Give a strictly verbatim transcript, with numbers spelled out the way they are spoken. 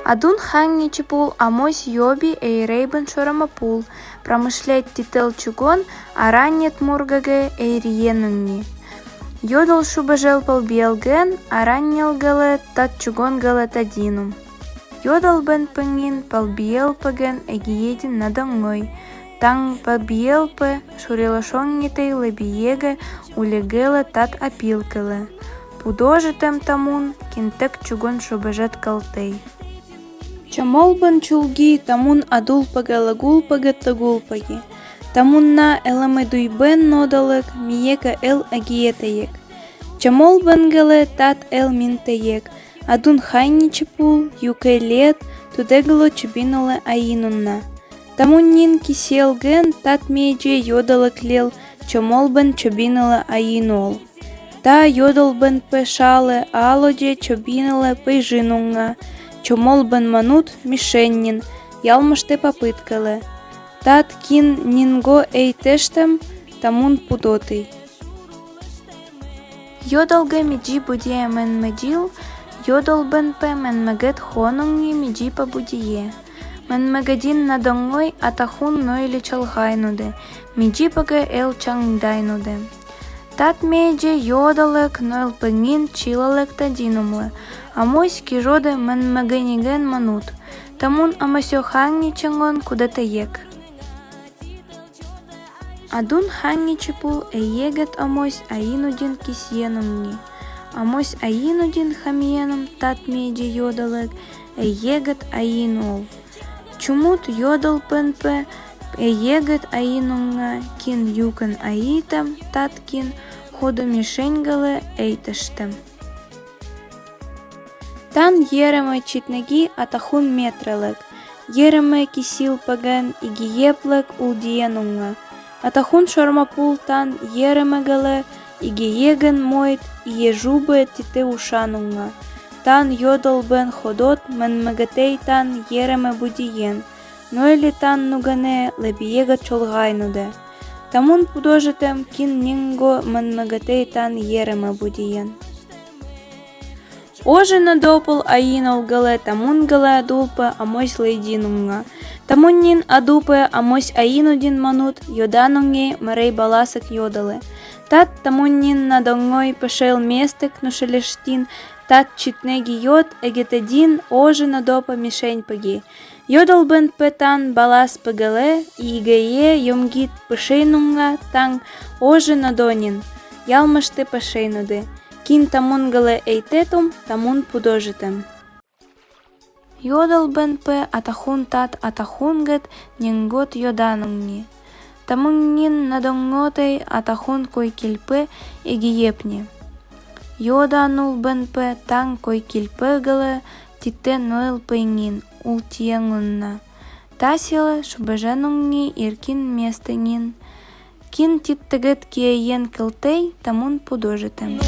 Адун Ханничи пул амось Йоби Эйрейбын шормопул, промышлять титлал чугун, араньет мургагы эйриенунни. Йодол шубежел палбиелгын, араньел гыле тат чугун гыле тадинум. Йодол бен пынгин палбиелпеген эгиедин надонгой, тан палбиелпе шурилашонгитей лэбиеге улегеле тат апилкеле. Пудожитем тамун кинтэк чугун шубежет калтей. Чомол бен чулги тамун адулпеге лэгулпеге тыгулпеге. Тамун на элэме дуйбен нодалык, миеке эл эгиетеек. Чомол бен гыле тат эл минтэек. Адун Ханничи пул юкелет тудегло чубинолэ айинунна. Тамун нин кисиелгын тат меджи йодалык лил чомол бен чубинолэ айинул. Та йодол бен пе шале алодже чубинолэ пыжинунга, чомол бен манут мишеннин, ялмыштэ папыткалэ. Тат кин нинго эйтештем, тамун пудотый. Йодолге меджи будие менмедил, йодол бен пе менмегет хонунги меджи пе будие. Менмегедин надонгой атахун нойле чалгайнуде, меджи пеге эл чангдайнуде. Тат меджи йодалык нойл пынгин чилалык тадинумлы, амось кижоде менмегениген манут, тамун амасё Ханничингон кудатаек. Адун Ханничи пул эйегет амось айинудин кисиенумни. Амось айинудин хамиенум тат меджи йодалык эйегет айинул. Чумут йодол бен пе эйегет айинунга, кин юкын айитам, тат кин ходо мишень гыле эйтештам. Тан ереме читнеги атахун метрелык, ереме кисилпеген игиеплык улдиенунга. Атахун шормопул тан ереме гыле игиеген мойд ие жубе титэ ушанунга. Тан йодол бен ходот менмегетей тан ереме будиен, нойле тан нугенэ лэбиеге чолгайнуде. Тамун пудожитем кин нинго менмегетей тан ереме будиен. Ожи надо пол айинул гыле, тамун гыле адулпе амось лэйдинунга. Тамун нин адупе амось айинудин манут йоданунге мэрэй баласык йодале. Тат тамун нин надонгой пешел местык нушелештин, тат читнеги йод эгетедин ожи надо пол мишень пеги. Йодол бен пе тан балас пегеле, игее ёмгит пешейнунга тан ожи надо нин, ялмыштэ пешейнуды. Кин тамун гыле эйтетум, тамун пудожитем. Йодол бен пе атахун тат атахунгет нингот йоданунги. Тамун нин надонготей атахун койкильпе эгиепни. Йоданул бен пе тан койкильпе гыле титэ нойл пейнгин ултиенлунна. Тасиле шубеженунги иркин местэнин. Кин титтэгет киэен кылтэй, тамун пудожитем.